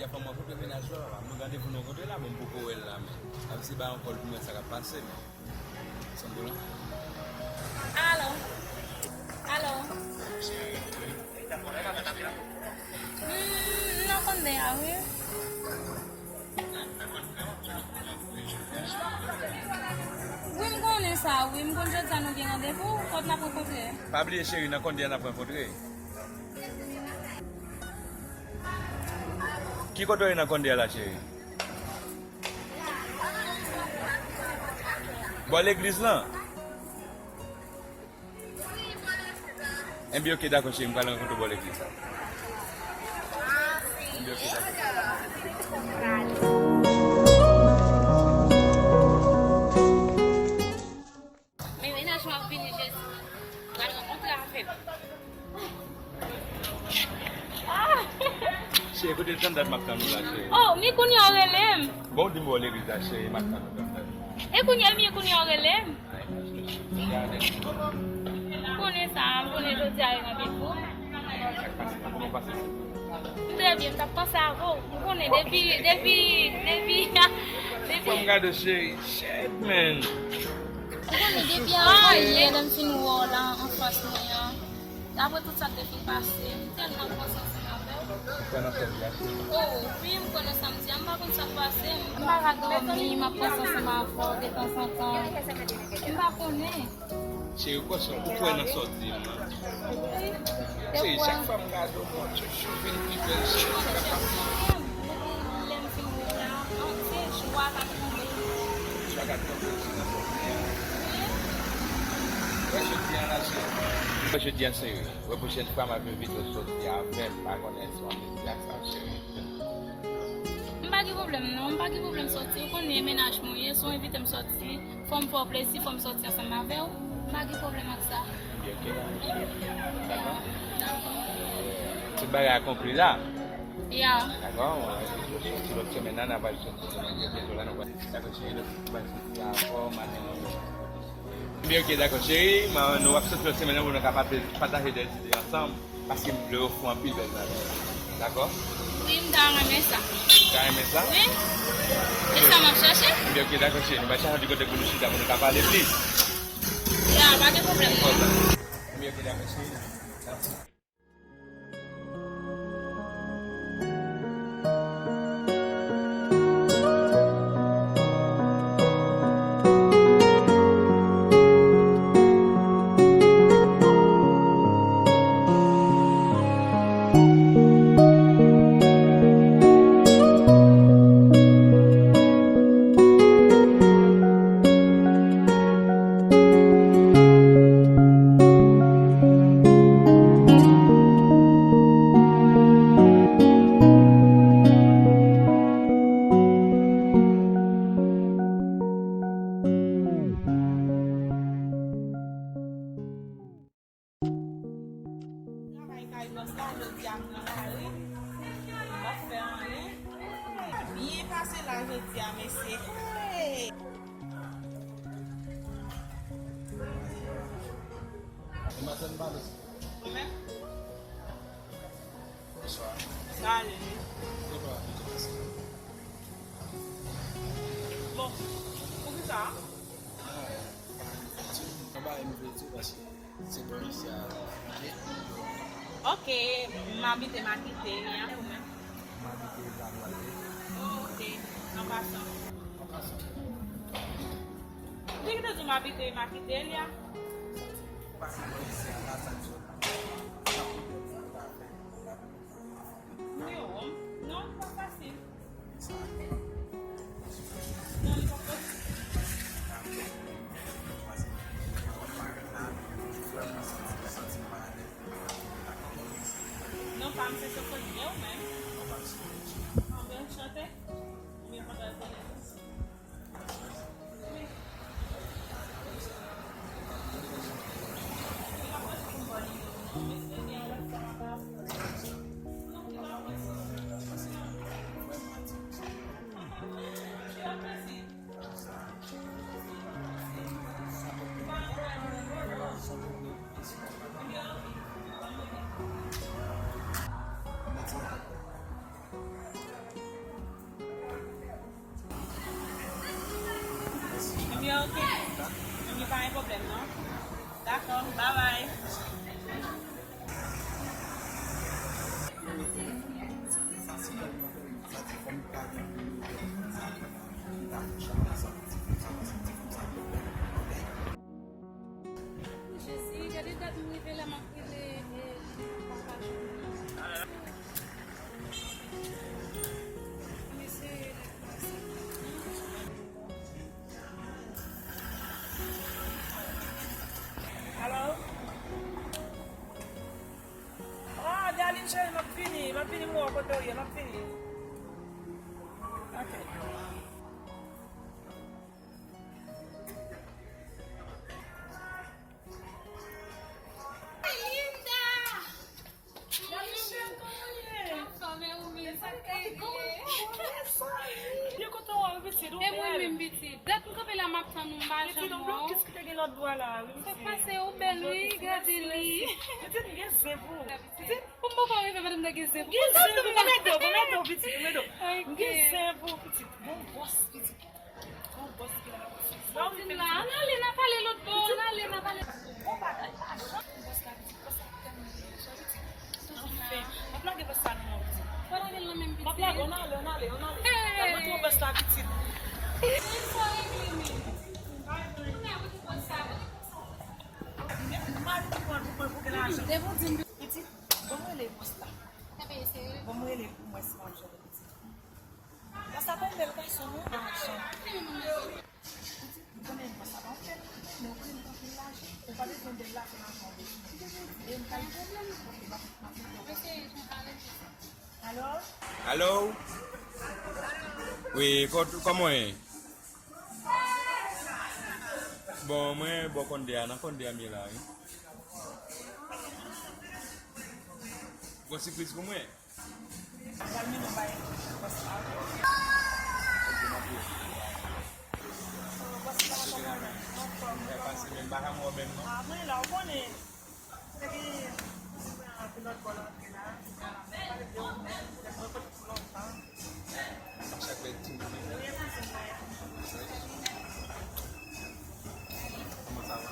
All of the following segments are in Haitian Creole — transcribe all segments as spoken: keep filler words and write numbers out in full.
Fò mwen kote mennaj la, mwen gade pou nou kote la, bon, m poko wè l la, men. Ap se ba yon kòl pou mwen sa k ap pase, men. Sanble la. Alo? Alo? Hmm, m nan konn de a, wi. Wi, m konnen sa, wi. M konn jodi a nou gen randevou, kot n ap rankontre. Pa bliye, cheri, nan konn de a n ap rankontre. Ki kote w ye nan konn de a la, cheri? Bò legliz lan? Enben, oke, dakò, cheri, m pral rankontre w bò legliz la. Enben, oke, dakò. Men mennaj mwen ap vini, Jezi. Pral rankontre avè m. Ah! Cheri, kote tann dat m ap tann ou la, cheri? Oh, mi kounye a w rele m. Bon, w di m bò legliz la, cheri, m ap tann ou, tann dat. E kounye a, mi kounye a w rele m. Konnen sa, m konnen jodi a e randevou. M trè byen, m t ap panse avè w. M konnen depi, depi, depi, depi. Fò m gade w, cheri. Shit, man. M konnen depi avan yè, lè m fin wè w la anfas mwen an. Dapre tout sa k te fin pase, m tèlman panse ansanm avè w. Ou kwè nan sòti a, cheri? Oh, wi, m kwè nan sa m di a. M pa konn sa k pase m. M pa ka dòmi, m ap panse ansanm avè w detanzantan. M pa konnen. Cheri, ou kwè sa, ou kwè nan sa w di m nan? Cheri, chak fwa m gade w, mon Dieu, ou vin pi bèl, cheri. Sa k ap pase? Lè m fin wè w la, se jwa k ap tonbe. Jwa k ap tonbe, cheri, nan sòti a. Wè jodi a la, cheri. Wè jodi a, cheri. Wè pwochèn fwa m ap envite w sòti avè m, pa konnen si w anvi di ak sa, cheri. M pa gen pwoblèm non, m pa gen pwoblèm sòti. Ou konnen mennaj mwen ye, si w envite m sòti, fò m fè w plezi, fò m sòti ansanm avè w. M pa gen pwoblèm ak sa. Ebyen, oke. Dakò? Dakò. Tout bagay a konkli la? Ya. Dakò, mwen, ti lòt semèn nan, n a pral sòti semèn ki vini la, nou pral, dakò, cheri, nou pral sòti avè w, maten, nou. Ebyen, oke, dakò, cheri, nou ap sòti lòt semèn nan pou nou ka pataje de ide ansanm. Paske m vle ofri w anpil bèl bagay. Dakò? Wi, m ta renmen sa. Ou ta renmen sa? Wi. E sa m ap chache? Ebyen, oke, dakò, cheri. Nou bay chak di kote pou nou chita, pou nou ka pale plis. Ya, pa gen pwoblèm, non. Ebyen, oke, dakò, cheri. Travay kay bòs la, jodi a m nan lari. M p ap fè anyen. Byen pase la jodi a, mesye. Hey! Maten m pale. Mwen menm? Bonswa. Sa ale, wi. Bonswa. Bon, poukisa? Anba M V tou paske se pou misye a. Ok, m abite Makite, e a ou menm? M abite Lalwale. Oh, ok, an pasan. An pasan. Li ki te di w m abite Makite, li a? Ou pa konn misye a, la sa l sot la. Sa pou bèl sa, ou ka fè. Nimewo m? Non, li pa fasil. Non, li pa fasil. Non, pa m se Sophronie, e ou menm? Anben, anchante. Mwen kontan konnen. Ok. Ebyen, pa gen pwoblèm, non. Dakò, babay. Jezi, gade dat m rive la, m ap rele, e, papa Junior. Mesye, Alo? Ah, Darline cheri, m ap vini, m ap vini, m wè w kote w ye, m ap vini. Ok. Linda! Darline cheri, kòman w ye? Anfòm, e ou menm? Sa k pase? Kòman w ye? Byen kontan wè w, pitit, ou bèl. E mwen menm, pitit. Dat m kanpe la, m ap tann ou, m pa janm wè w. Pitit, ou blokis ki te gen lòt bò a la, wi, pitit. Sa k pase? Ou bèl, wi, gade li. Pitit, m gen zen pou ou. Pitit, Pou m poko rive, madanm nan gen zen. Gen zen, pou m ede w, pou m ede w, pitit, pou m ede w. M gen zen pou w, pitit. Bon bòs, pitit. Bon bòs ki la. Ann ale, n a pale lòt bò, ann ale, n a pale. Bon bagay, pa janm bòs la, pitit, bòs la tèlman gen lajan, pitit. Anfen, m ap lage bòs la nan men w, pitit. Pa lage l nan men m, pitit. M ap lage, ann ale, ann ale, ann ale. M ap montre w bòs la, pitit. Sa regle, men. Ann ale, bòs la, bòs la. Mari m pran pou mwen pou gen lajan. Depi w di m. Pitit, ban m rele bòs la. Ban m rele pou mwen si m ap jwenn li, pitit. Bòs la pa yon bèl gason, non, lajan. Pitit, m konnen bòs la pa yon bèl moun, men ou konnen li gen anpil lajan. Ou pa bezwen bèl lajan, lajan ou bezwen. E m pral. Ok, m ap, m ap rele w. Alo? Alo? Wi, kò-, kòman w ye? Bon, mwen bò Kondè a, nan Kondè a m ye la, wi. Gon sipriz pou mwen? Pral mennen w bay bòs la, ok? Ok, m ap ye. So, bòs la, kòman w ye? Anfòm, kòman w ye? Pase, men m pa janm wè w menm, non. Ah, mwen la, ou konnen. Depi, depi lòt bò l antre la, se sa la, mwen pale de ou menm, lè mwen kote pou lontan. Chak bèl timoun. Premye kouzin mwen. Kòman sa va?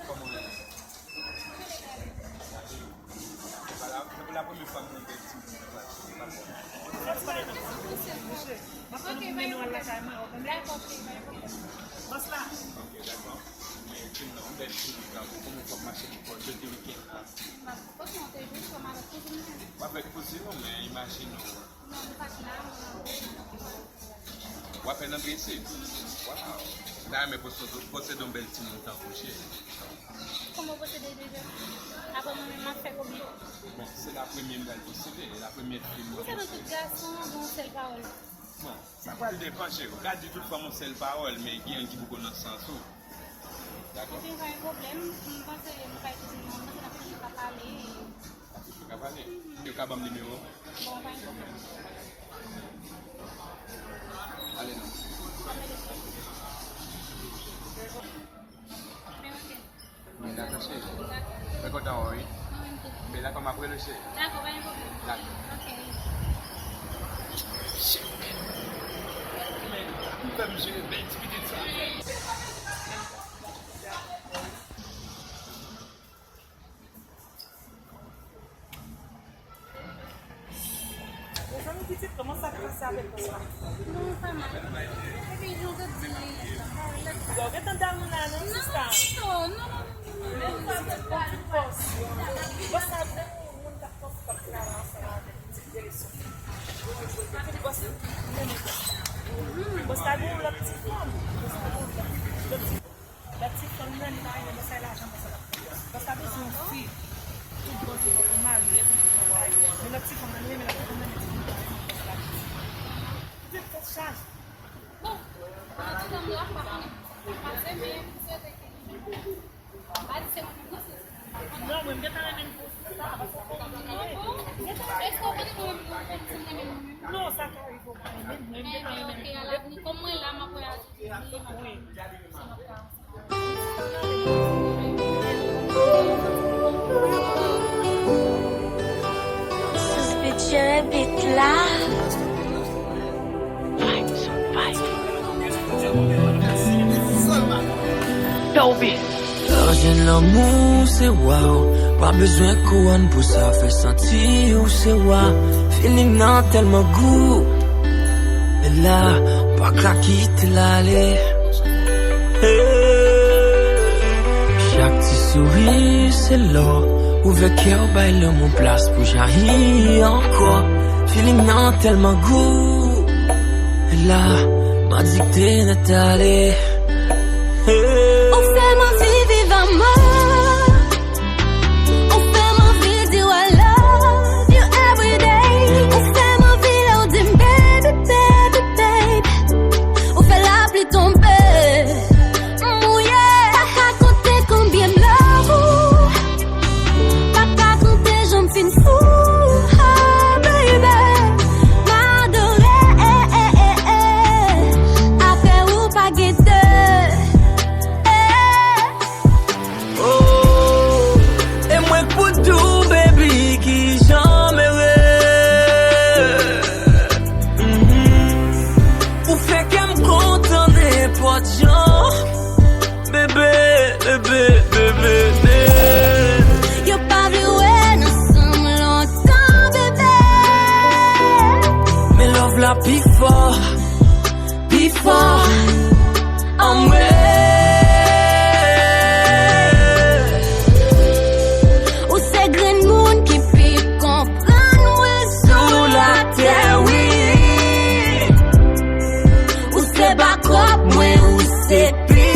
Kòman w ye? Se pa la, se pa la premye fwa m wè yon bèl timoun nan mache, se pa bon. Bòs la. Ok, dakò. Men timoun nan, yon bèl timoun, kòman w ap mache pou jodi wikenn nan? M ap, kote w te jwe, m avèk kouzin mwen. W avèk kouzin ou, men imajine w. Non, m pa t la, mwen. W apèn antre isit? Waw. M ta renmen posede, posede yon bèl timoun tankou w, cheri. Kòman w posede deja? Apre mwen menm, m ap fè kòbyo. Bon, se la premye m pral posede, e la premye fi m. Ou se nan tout gason, gen yon sèl pawòl. Bon, sa pral depan, cheri. Ou ka di tout fanm yon sèl pawòl, men gen youn ki poko nan sans ou. Dakò? Epi, pa gen pwoblèm. M panse nou pa itilize non, m panse n ap fini pa pale. Yo ka pale. Yo ka ban m nimewo w? Bon, pa gen pwoblèm. Ale non. Men ok. Men dakò, cheri. Mwen kontan wè w, wi. Mwen menm tou. Men dakò, m ap rele w, cheri. Dakò, pa gen pwoblèm. Dakò. Ok. Shit, man. Men, m fè m jere bèl ti pitit sa. Mezanmi, pitit, kòman sa k pase avèk bòs la? Non, pa mal. Epi, jan w te di li, lè sa. Yo, gentan dal nan la, non, sista? Non, non, non, non, non, non. Pitit, bon, ti bòs. Bòs la, bon, moun k ap fòse, k ap travay ansanm avèk pitit, rele sou. Pitit bòs la, bòs la, gon lòt ti fanm. Bòs la, gon lòt ti fanm. Lòt ti Fanm nan, li pa renmen bòs la, e lajan bòs la. Bòs la bezwen yon fi. Tout bòs yo fòk yo marye, epi yo fè bagay. Men lòt ti fanm nan, li renmen lòt ti fanm nan, men ti fanm nan renmen bòs la. Poutèt tèt chaje. Bon, an tou ka, m la pa konnen sa k pase, men m swete ke li pa di se mwen menm nan, se non, mwen, m gentan renmen l pou sa, paske w konnen, m gentan renmen l. Èske w konnen mwen menm, ou konn si m renmen l mwen menm? Non, sa ka rive w pa renmen l, men m gentan renmen l pou ou. Men ok, alavni, kòm mwen la, m ap wè a. Switch bit la. Vibes on Lè w jwenn lanmou, se wa w. Pa bezwen kouwòn pou sa fè santi w se wa. Feeling nan tèlman gou. E la, pa ka kite l ale. Hey. Chak ti souri, se lò. Ouvè kè w, bay lanmou plas pou jayi ankò. Feeling nan tèlman gou. E la, m adikte nèt ale. Ou fè m anvi viv amò. Ou fè m anvi di w I love you every day. Ou fè m anvi lè w di m baby, baby, baby. Ou fè lapli tonbe, m mouye. Pa ka konte konbyen m love ou. Pa ka konte jan m fin fou, oh baby. M adore, eh, eh, eh, eh. Avè ou pa gen de, eh. Oh, e mwen k pou di w, baby, kijan m ere. Mhm. Ou fè kè m kontan nenpòt jan. Bebe, bebe, bebe, bebe. Yo pa vle wè n ansanm lontan, bebe. Men love la pi fò, pi fò. Anmwe. Ou se grenn moun ki pi konprann mwen sou latè, wi. Ou se bakòp mwen, ou se pi